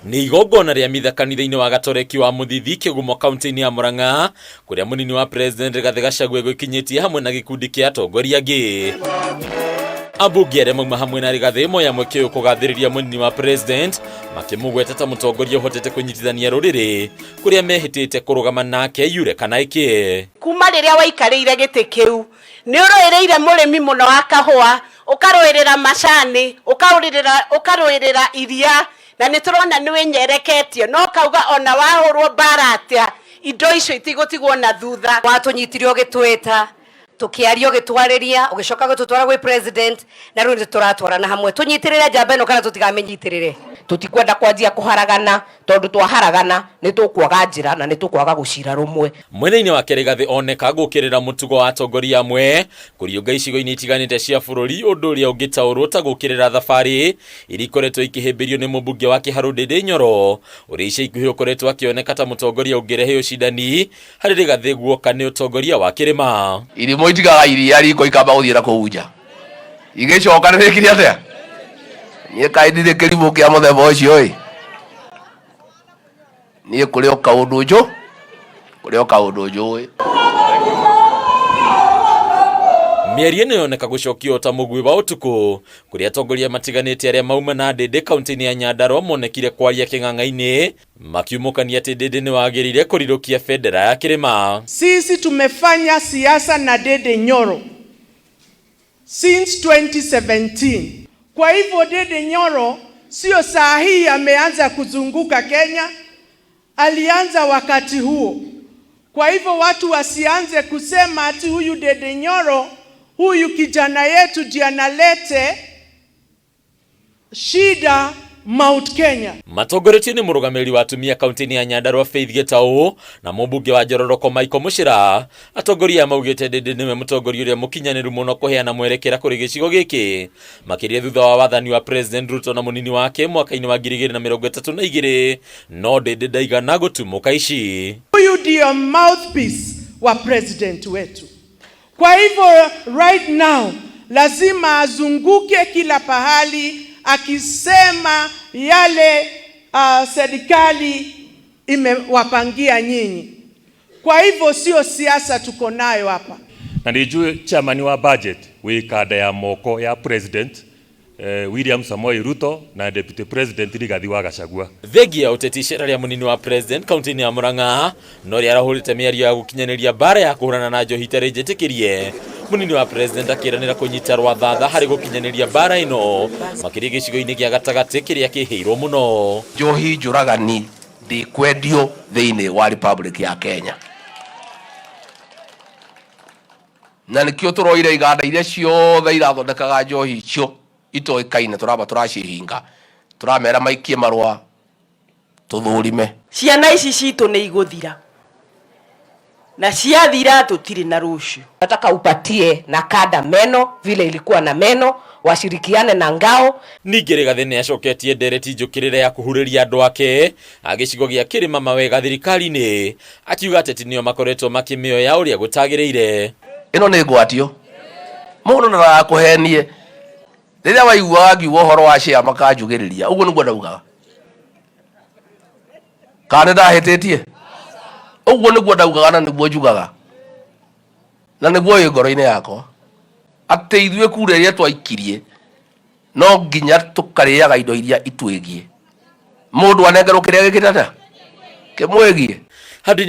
Nĩ igongona rĩa mitha kanitha-inĩ wa Gatoreki wa Mũthithi, Kĩgumo, kaunti-inĩ ya Murang'a, kũrĩa mũnini wa President Rigathĩ Gachagua egwĩkinyĩtie hamwe na gĩkundi kĩa atongoria angĩ. Ambunge arĩa mauma hamwe na Rigathĩ moya mweke ũyũ kũgathĩrĩria mũnini wa President, makĩmũgweta ta mũtongoria ũhotete kũnyitithania rũrĩrĩ kũrĩa mehĩtĩte kũrũgama nake yure kana ĩkĩe. Kuma rĩrĩa waikarĩire gĩtĩ kĩu, nĩ ũrũĩrĩire mũrĩmi mũno wa kahũa, ũkarũĩrĩra macani, ũkarũĩrĩra, ũkarũĩrĩra iria, na nĩ tũrona nĩ wĩnyereketie, na ũkauga ona wahũrwo mbara atĩa, indo icio itigũtigwo na thutha. Watũnyitire ũgĩtwĩta, tũkĩaria ũgĩtwarĩria, ũgĩcoka gũtũtwara gwĩ president, na rĩu nĩ tũratwarana hamwe. Tũnyitĩrĩre njamba ĩno kana tũtikamĩnyitĩrĩre? Tũtikwenda kwanjia kũharagana, tondũ twaharagana nĩ tũkwaga njĩra na nĩ tũkwaga gũcira rũmwe. Mwena-inĩ wake Rigathĩ oneka gũkĩrĩra mũtugo wa atongoria amwe kũriũnga icigo-inĩ itiganĩte cia bũrũri, ũndũ ũrĩa ũngĩtaũrwo ta gũkĩrĩra thabarĩ iria ikoretwo ikĩhĩmbĩrio nĩ mũmbunge wa Kĩharũ Ndĩndĩ Nyoro, ũrĩa ica ikuhĩ ũkoretwo akĩoneka ta mũtongoria ũngĩrehe ũcindani harĩ Rigathĩ guoka nĩ ũtongoria wa kĩrĩma. Irimũ itigaga iria riko ikamba gũthiĩ na kũu nja igĩcoka nĩ rĩkire atĩa? Niĩ kaĩ ndirĩ kĩrimũ kĩa mũthemba ũcio ĩ. Niĩ kũrĩ o kaũndũ njũ kũrĩ o kaũndũ njũĩ. Mĩario ĩno yoneka gũcokio o ta mũguĩ wa ũtukũ kũrĩa atongoria matiganĩte arĩa mauma na Ndĩndĩ kaunti-inĩ ya Nyandarua monekire kwaria kĩng'ang'a-inĩ makiumũkania atĩ Ndĩndĩ nĩ wagĩrĩire kũrirũkia bendera ya kĩrĩma. Sisi tumefanya siasa na Ndindi Nyoro since 2017. Kwa hivyo Ndindi Nyoro sio saa hii ameanza kuzunguka Kenya, alianza wakati huo. Kwa hivyo watu wasianze kusema ati huyu Ndindi Nyoro, huyu kijana yetu ndiye analete shida Mount Kenya. Matongoretio nĩ mũrũgamĩrĩri wa atumia kaunti-inĩ ya Nyandarua Faith Gĩtaũ na mũmbunge wa Njororoko Michael Mũchira, atongoria aya maugĩte Ndindi nĩwe mũtongoria ũrĩa mũkinyanĩru mũno kũheana mwerekera kũrĩ gĩcigo gĩkĩ, makĩria thutha wa wathani wa President Ruto na mũnini wake mwaka-inĩ wa 2032, no Ndindi ndaigana gũtumũka ici. Huyu ndio mouthpiece wa president wetu. Kwa hivyo right now lazima azunguke kila pahali akisema yale serikali imewapangia nyinyi. Kwa hivyo sio siasa tuko nayo hapa. Na nĩ njũĩ chairman wa budget wĩ kanda ya moko ya president William Samoei Ruto na deputy president Rigathi wa Gachagua. Thengia ya ũteti icera rĩa mũnini wa president kaunti-inĩ ya Murang'a no rĩarahũrĩte mĩario ya gũkinyanĩria mbara ya kũhũrana na njohi itarĩ njĩtĩkĩrie. Mũnini wa president akĩranĩra kũnyita rwathatha harĩ gũkinyanĩria mbara ĩno makĩria gĩcigo-inĩ gĩa gatagatĩ kĩrĩa kĩhĩirwo mũno. Njohi njũragani ndĩkwendio thĩinĩ wa Republic ya Kenya. Na nĩkĩo tũroire iganda iria ciothe irathondekaga njohi icio itoĩkaine, tũramba tũracihinga, tũramera maikie marũa tũthũrime. Ciana ici citũ nĩ igũthira, na ciathira tũtirĩ na rũciũ. Nataka upatie na kada meno vile ilikuwa na meno, washirikiane na ngao. Ningĩ Rigathĩ nĩ acoketie ndereti njũkĩrĩre ya kũhurĩria andũ ake a gĩcigo gĩa kĩrĩma mawega thirikari-inĩ, akiuga ateti nĩo makoretwo makĩmĩoya ũrĩa gũtagĩrĩire. Ĩno nĩ ngwatio, mũndũ ndagakũhenie. Rĩrĩa waiguaga ngiuga ũhoro wa share makanjugĩrĩria, ũguo nĩguo ndaugaga. Kana nĩ ndahĩtĩtie? Ũguo nĩguo ndaugaga na nĩguo njugaga, na nĩguo wĩ ngoro-inĩ yakwa, atĩ ithuĩ kura ĩrĩa twaikirie no nginya tũkarĩaga indo iria itwĩgiĩ. Mũndũ anengerwo kĩrĩa gĩkĩte atĩa? Kĩmwĩgiĩ. Handũ-inĩ